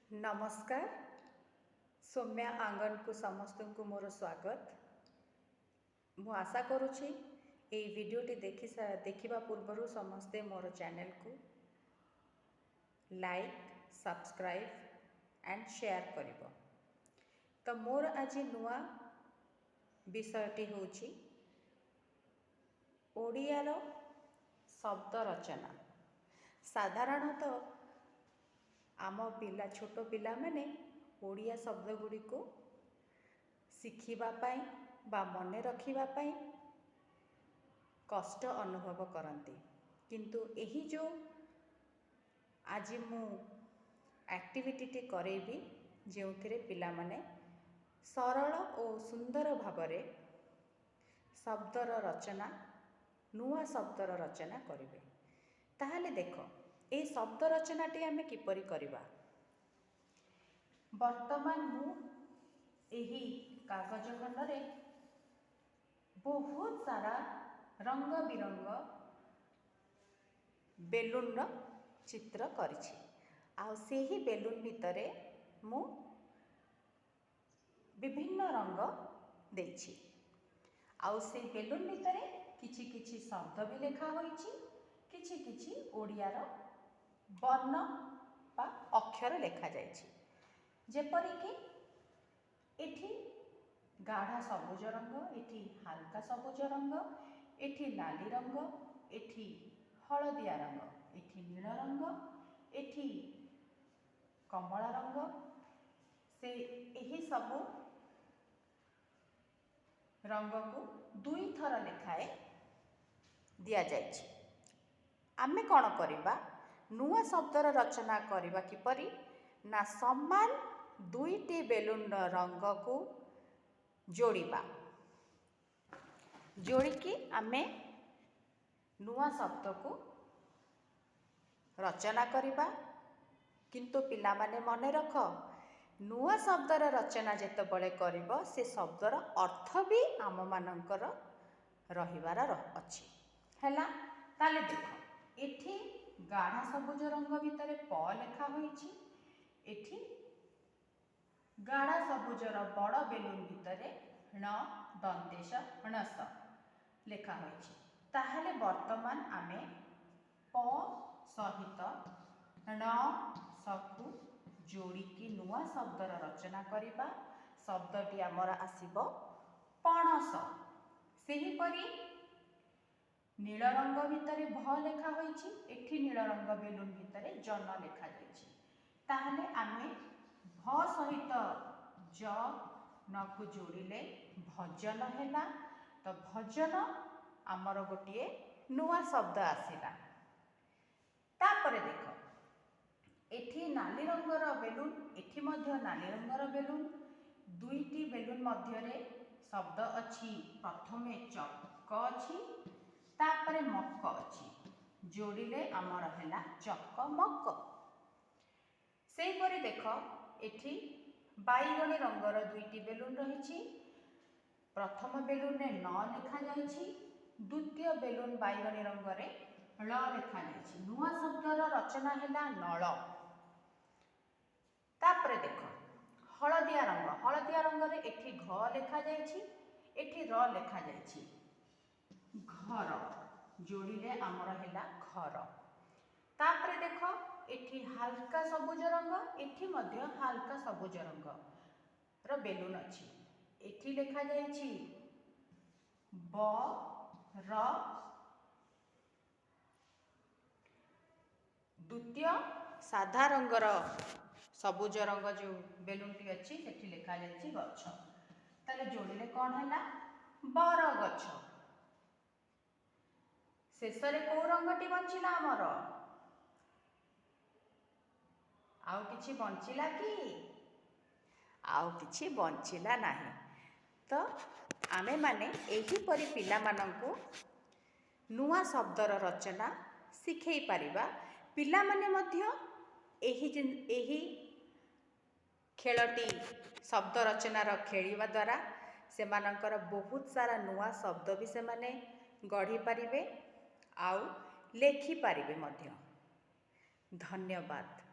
ନମସ୍କାର, ସୌମ୍ୟା ଆଙ୍ଗନକୁ ସମସ୍ତଙ୍କୁ ମୋର ସ୍ୱାଗତ। ମୁଁ ଆଶା କରୁଛି ଏଇ ଭିଡ଼ିଓଟି ଦେଖିବା ପୂର୍ବରୁ ସମସ୍ତେ ମୋର ଚ୍ୟାନେଲକୁ ଲାଇକ୍, ସବସ୍କ୍ରାଇବ୍ ଆଣ୍ଡ ସେୟାର କରିବ। ତ ମୋର ଆଜି ନୂଆ ବିଷୟଟି ହେଉଛି ଓଡ଼ିଆର ଶବ୍ଦ ରଚନା। ସାଧାରଣତଃ ଆମ ପିଲା, ଛୋଟ ପିଲାମାନେ ଓଡ଼ିଆ ଶବ୍ଦ ଗୁଡ଼ିକୁ ଶିଖିବା ପାଇଁ ବା ମନେ ରଖିବା ପାଇଁ କଷ୍ଟ ଅନୁଭବ କରନ୍ତି। କିନ୍ତୁ ଏହି ଯେଉଁ ଆଜି ମୁଁ ଆକ୍ଟିଭିଟିଟି କରେଇବି, ଯେଉଁଥିରେ ପିଲାମାନେ ସରଳ ଓ ସୁନ୍ଦର ଭାବରେ ଶବ୍ଦର ରଚନା, ନୂଆ ଶବ୍ଦର ରଚନା କରିବେ। ତାହେଲେ ଦେଖ, ଏହି ଶବ୍ଦ ରଚନାଟି ଆମେ କିପରି କରିବା। ବର୍ତ୍ତମାନ ମୁଁ ଏହି କାଗଜ ଖଣ୍ଡରେ ବହୁତ ସାରା ରଙ୍ଗ ବିରଙ୍ଗ ବେଲୁନର ଚିତ୍ର କରିଛି ଆଉ ସେହି ବେଲୁନ ଭିତରେ ମୁଁ ବିଭିନ୍ନ ରଙ୍ଗ ଦେଇଛି ଆଉ ସେଇ ବେଲୁନ ଭିତରେ କିଛି କିଛି ଶବ୍ଦ ବି ଲେଖା ହୋଇଛି, କିଛି କିଛି ଓଡ଼ିଆର ବର୍ଣ୍ଣ ବା ଅକ୍ଷର ଲେଖାଯାଇଛି। ଯେପରିକି ଏଠି ଗାଢ଼ ସବୁଜ ରଙ୍ଗ, ଏଠି ହାଲକା ସବୁଜ ରଙ୍ଗ, ଏଠି ନାଲି ରଙ୍ଗ, ଏଠି ହଳଦିଆ ରଙ୍ଗ, ଏଠି ନୀଳ ରଙ୍ଗ, ଏଠି କମଳା ରଙ୍ଗ। ସେ ଏହି ସବୁ ରଙ୍ଗକୁ ଦୁଇଥର ଲେଖାଏ ଦିଆଯାଇଛି। ଆମେ କ'ଣ କରିବା? ନୂଆ ଶବ୍ଦର ରଚନା କରିବା କିପରି ନା ସମାନ ଦୁଇଟି ବେଲୁନର ରଙ୍ଗକୁ ଯୋଡ଼ିବା। ଯୋଡ଼ିକି ଆମେ ନୂଆ ଶବ୍ଦକୁ ରଚନା କରିବା। କିନ୍ତୁ ପିଲାମାନେ, ମନେ ରଖ, ନୂଆ ଶବ୍ଦର ରଚନା ଯେତେବେଳେ କରିବ, ସେ ଶବ୍ଦର ଅର୍ଥ ବି ଆମମାନଙ୍କର ରହିବାର ଅଛି। ହେଲା? ତାହେଲେ ଦେଖ, ଏଠି ଗାଢ଼ ସବୁଜ ରଙ୍ଗ ଭିତରେ ପ ଲେଖା ହୋଇଛି, ଏଠି ଗାଢ଼ ସବୁଜର ବଡ଼ ବେଲୁନ ଭିତରେ ଣ ଦନ୍ତେଶ ଣସ ଲେଖା ହୋଇଛି। ତାହେଲେ ବର୍ତ୍ତମାନ ଆମେ ପ ସହିତ ଣ ସକୁ ଯୋଡ଼ିକି ନୂଆ ଶବ୍ଦର ରଚନା କରିବା। ଶବ୍ଦଟି ଆମର ଆସିବ ପଣସ। ସେହିପରି ନୀଳ ରଙ୍ଗ ଭିତରେ ଭ ଲେଖା ହୋଇଛି, ଏଠି ନୀଳ ରଙ୍ଗ ବେଲୁନ ଭିତରେ ଜନ ଲେଖାଯାଇଛି। ତାହେଲେ ଆମେ ଭ ସହିତ ଜ ନକୁ ଯୋଡ଼ିଲେ ଭଜନ ହେଲା। ତ ଭଜନ ଆମର ଗୋଟିଏ ନୂଆ ଶବ୍ଦ ଆସିଲା। ତାପରେ ଦେଖ, ଏଠି ନାଲି ରଙ୍ଗର ବେଲୁନ, ଏଠି ମଧ୍ୟ ନାଲି ରଙ୍ଗର ବେଲୁନ। ଦୁଇଟି ବେଲୁନ ମଧ୍ୟରେ ଶବ୍ଦ ଅଛି। ପ୍ରଥମେ ଚକ ଅଛି, ତାପରେ ମକ ଅଛି। ଯୋଡ଼ିଲେ ଆମର ହେଲା ଚକମକ। ସେହିପରି ଦେଖ, ଏଠି ବାଇଗଣୀ ରଙ୍ଗର ଦୁଇଟି ବେଲୁନ ରହିଛି। ପ୍ରଥମ ବେଲୁନରେ ନ ଲେଖାଯାଇଛି, ଦ୍ୱିତୀୟ ବେଲୁନ ବାଇଗଣୀ ରଙ୍ଗରେ ଳ ଲେଖାଯାଇଛି। ନୂଆ ଶବ୍ଦର ରଚନା ହେଲା ନଳ। ତାପରେ ଦେଖ, ହଳଦିଆ ରଙ୍ଗ। ହଳଦିଆ ରଙ୍ଗରେ ଏଠି ଘ ଲେଖାଯାଇଛି, ଏଠି ର ଲେଖାଯାଇଛି, ଘର। ଯୋଡ଼ିଲେ ଆମର ହେଲା ଘର। ତାପରେ ଦେଖ, ଏଠି ହାଲକା ସବୁଜ ରଙ୍ଗ, ଏଠି ମଧ୍ୟ ହାଲକା ସବୁଜ ରଙ୍ଗର ବେଲୁନ ଅଛି। ଏଠି ଲେଖାଯାଇଛି ବ ର, ଦ୍ୱିତୀୟ ସାଧା ରଙ୍ଗର ସବୁଜ ରଙ୍ଗ ଯେଉଁ ବେଲୁନଟି ଅଛି, ସେଠି ଲେଖାଯାଇଛି ଗଛ। ତାହେଲେ ଯୋଡ଼ିଲେ କ'ଣ ହେଲା? ବରଗଛ। ଶେଷରେ କୋଉ ରଙ୍ଗଟି ବଞ୍ଚିଲା ଆମର? ଆଉ କିଛି ବଞ୍ଚିଲା କି? ଆଉ କିଛି ବଞ୍ଚିଲା ନାହିଁ। ତ ଆମେମାନେ ଏହିପରି ପିଲାମାନଙ୍କୁ ନୂଆ ଶବ୍ଦର ରଚନା ଶିଖେଇ ପାରିବା। ପିଲାମାନେ ମଧ୍ୟ ଏହି ଖେଳଟି ଶବ୍ଦ ରଚନାର ଖେଳିବା ଦ୍ୱାରା ସେମାନଙ୍କର ବହୁତ ସାରା ନୂଆ ଶବ୍ଦ ବି ସେମାନେ ଗଢ଼ି ପାରିବେ ଆଉ ଲେଖିପାରିବେ ମଧ୍ୟ। ଧନ୍ୟବାଦ।